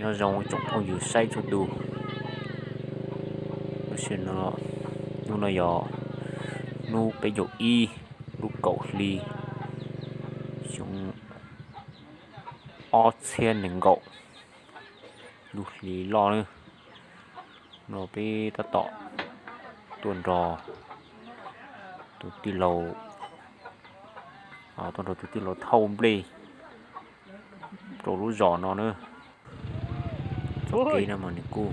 Nyob zoo tsoom phooj ywg saib txhua tus. Lub sij hawm no, hnub no yog hnub peb caug ib lub kaum hli xyoo ob txhiab nees nkaum, lub hli loj na. No peb tab tom tuaj nrog tus tij laug, tuaj nrog tus tij laug thauj nplej rau lub zos no na. Txoj kev no mas nws kuj,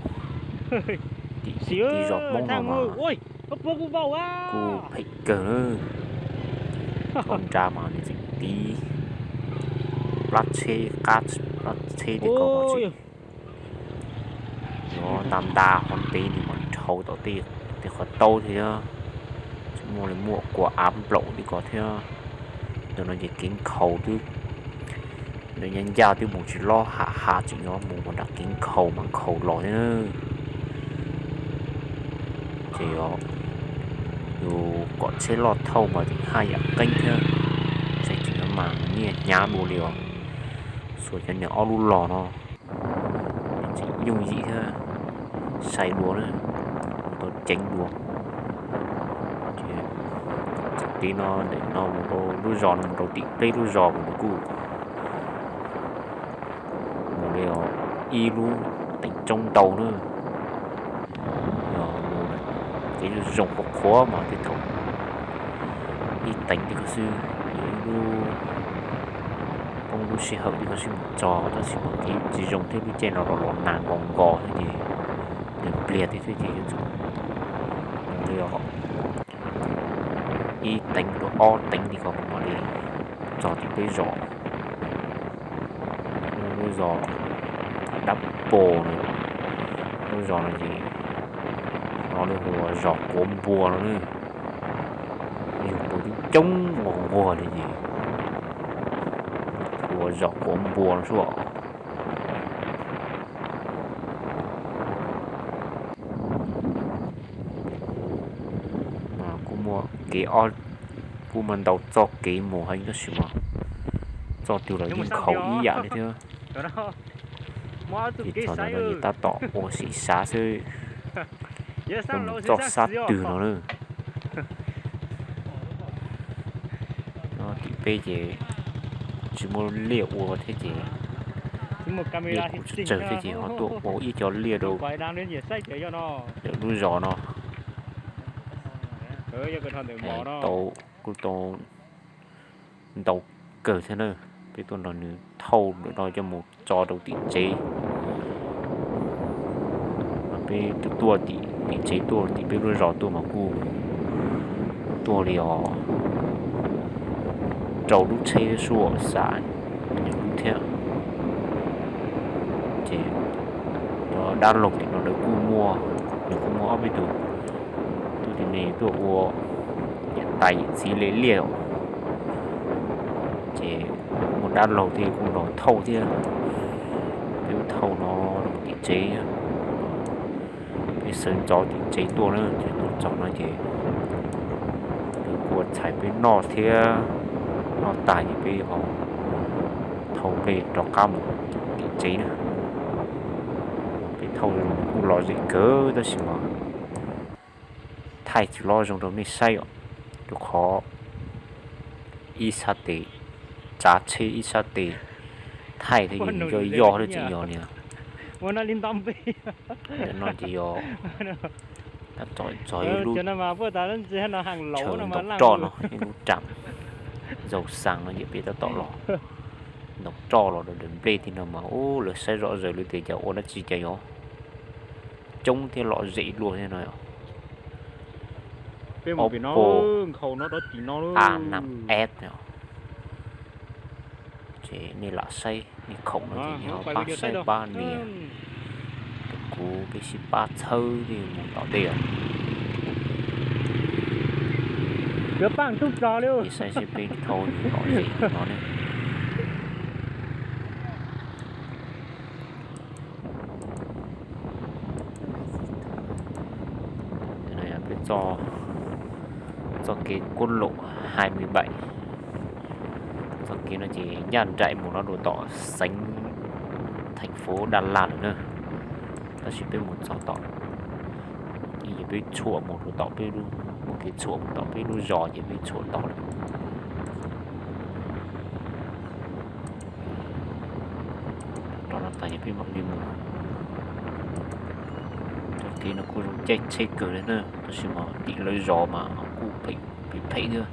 tim zos Hmoob no mas kuj phem kawg na. Thauj nra mas nws tseem tiv plab tsheb, qab plab tsheb tej ko mas tseem yuav nta nta ho ntev, nws mas dhau tom tej, tej qhov taub thiab, tseem muaj li muaj kua av nplaum tej ko thiab. Ntawm no ces kev nkhaus twb, ntawm nyab ncaj twb mus tsis loj, hav hav tseem yuav mus nram kev nkhaus mas nkhaus los thiab. Ces yus kom tsheb loj thauj mas tseem haj yam qeeb thiab, tsheb tseem yuav mas nyiaj hnyav dua li os. Xuas cov niag ob lub los no, nws tseem yooj yim thiab, sai dua na, tau ceev dua. Ces txoj kev no ntawm no mus rau lub zos no, mus rau tim peb lub zos mas nws kuj mus li ib lub teev roob ntau na. Yog mus kev zoo qhuav qhuav mas tej thaum ib teev tej ko xwb, yog ib lub, poob lub sij hawm tej ko xwb mus txog, tab sis mas kev tsis zoo thiab lub caij no los los nag nkaus nkaus thiab ces nws pliag thiab ces yuav tsum mus li ib teev rau ob teev li ko mam li txog tim peb zos. Lub zos Dab Pos no, lub zos no ces hnov li hu ua zos Quav Npua no na. Yug npua coob coob nquag nquag li ces hu ua zos Quav Npua no xwb. Mas kuj muaj kev, kuj muaj ntau txoj kev mus heev tab sis mas txoj twg los yeej nkhaus ib yam li thiab. Ces txog ntawm no ces tab tom ua sim xav xwb, yuav mus txoj sab twg no na. Tim peb ces tsis muaj liaj ua thiab ces liaj kuj tsawg tsawg thiab ces ho tuaj ua ib co liaj rau lawm lub zos no. Tau, kuj tau ntau kawg thiab na. Peb tuaj nrog nws thauj lawm no coj mus tso rau tim tsev. Peb tuaj tim, tim tsev tuaj tim peb lub zos tuaj mas kuj tuaj li os rau lub tsheb suab xav nws lub thiab. Ces cov dab laug tim no lawv kuj muaj, nws kuj muaj ob peb tus tub tib neeg tuaj ua yam tais yam txiv le liaj. Ces muaj dab laug thiab kuj nrog thauj thiab. Peb lub thauj no rau tim tsev, peb sawv ntxov tim tsev tuaj na, ces tuaj txog no ces lawv kuj ua txhais peb noj thiab, noj tag ces peb ho thauj nplej rov qab mus tim tsev na. Peb thauj kuj lom zem kawg tab sis mas thaij tsis loj zoo rau nej saib os, rau qhov ib sab tes tsav tsheb ib sab tes thaij thiab ces nws yoj yoj thiab tseem yog niag ntawm no ces yog tab tom txog ib lub chaw ntaus roj no, ib lub ram zaus xas no ces peb tab tom los ntaus roj los daws nplej thiab no mas ub lawv saib zom zaws lawv tias cas ua dab tsi cas yuav coob thiab lom zem luaj thiab no. Oppo A năm S no. Ces nej lam saib nej khoom no ces nej ho pab saib pab nias rau kuv, peb sib pab txhawb thiaj mus tom ntej os. Nej saib seb peb thauj nws lom zem no ne. Peb txoj kev quốc lộ hai mươi bảy, txoj kev no ces ncaj nraim mus no rau tom xeev Thái Lan. theem fuv Daj Laj lawm na. Tab sis peb mus txog tom, ces peb tshuam mus rau tom peb lub, muaj kev tshuam mus tom peb lub zos ces peb tshuam tod lawm. Rov no tag ces peb mam li mus. Txoj kev no kuj zoo caij tsheb kawg li na, tab sis mas tim lawv zos mas kuj phem phem thiab.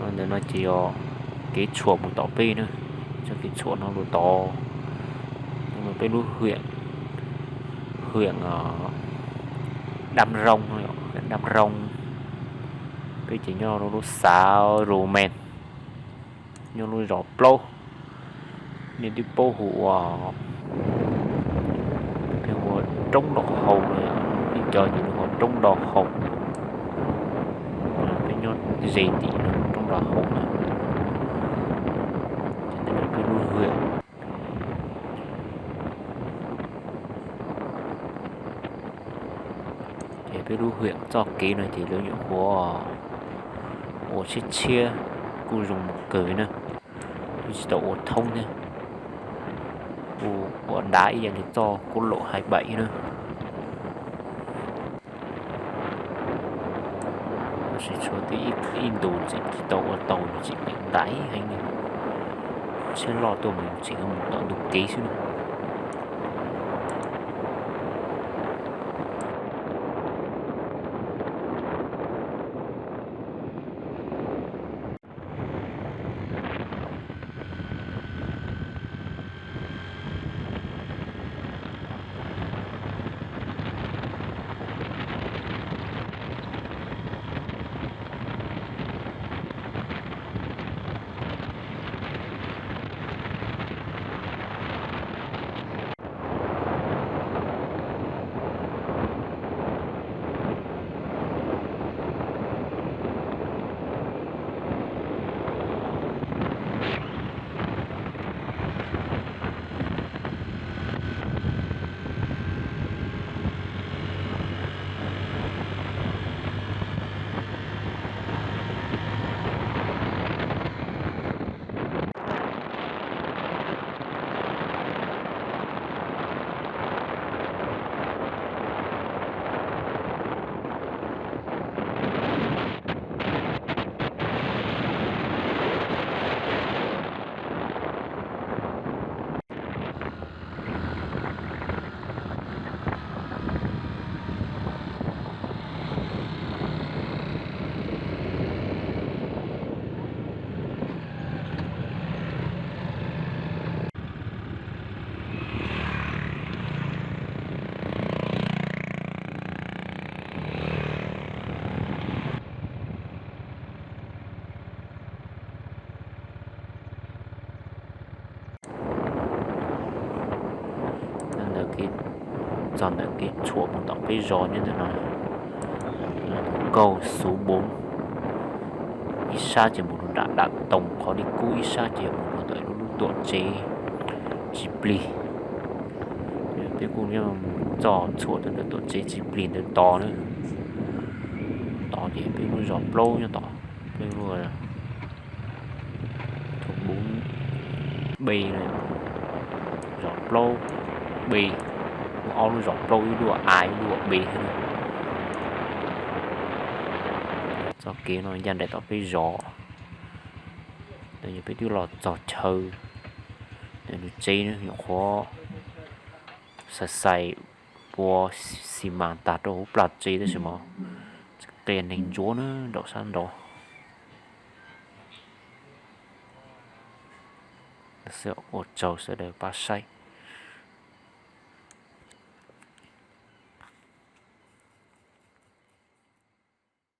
Ntawm no ces yog kev tshuam mus tom peb na, txoj kev tshuam no lug tod, peb lub hwm, hwm Dam Roo no, hwm Dam Roo. Peb ces nyob lub xav Ru Mes, nyob lub zos plaub, nej twb paub hu ua, peb hu ua Roob Dom Haus no, ib cov ces hu ua Roob Do Haus. Peb nyob ze tim Roob Do Haus na, peb lub hwm. Ces peb lub hwm txoj kev no ces lawv nyuam qhuav ua tshiab tshiab, kuj zoo mus kawg na, kuj tsis tau ua thoob thiab, kuj ua dav ib yam li txoj kub laum hai baim na. Tab sis tshuav twb ib ntus tseem tsis tau ua tau, nws tseem dav heev li. Tshiab loj tuaj mas yus tseem mus tom ntug kev xwb na. txog ntawm kev tshuam mus tom peb zos nyob ntawm no, kaug xuv npoov, ib sab ces mus rau nram dam toos qhov li kub, ib sab ces mus rau ntawm lub lub tuam tsev tsis plig. Peb kuj mus txog tshuam rau ntawm tuam tsev tsis plig ntawd tod na. Tod ces peb lub zos plaub nyob tod, peb lub thoob npoov B, zos plaub B, muaj ob lub zos plaub, ib lub A ib lub B thiab. Txoj kev no ncaj nraim tom peb zos. Yog peb twb los txog chaw, nws tsev nyuam qhuav xais xais pua xi mas tag rau hauv plaj tsev tab sis mas tseem qias neeg ntsuav na nraum sab nraud. Ua tsaug sawv daws pab saib.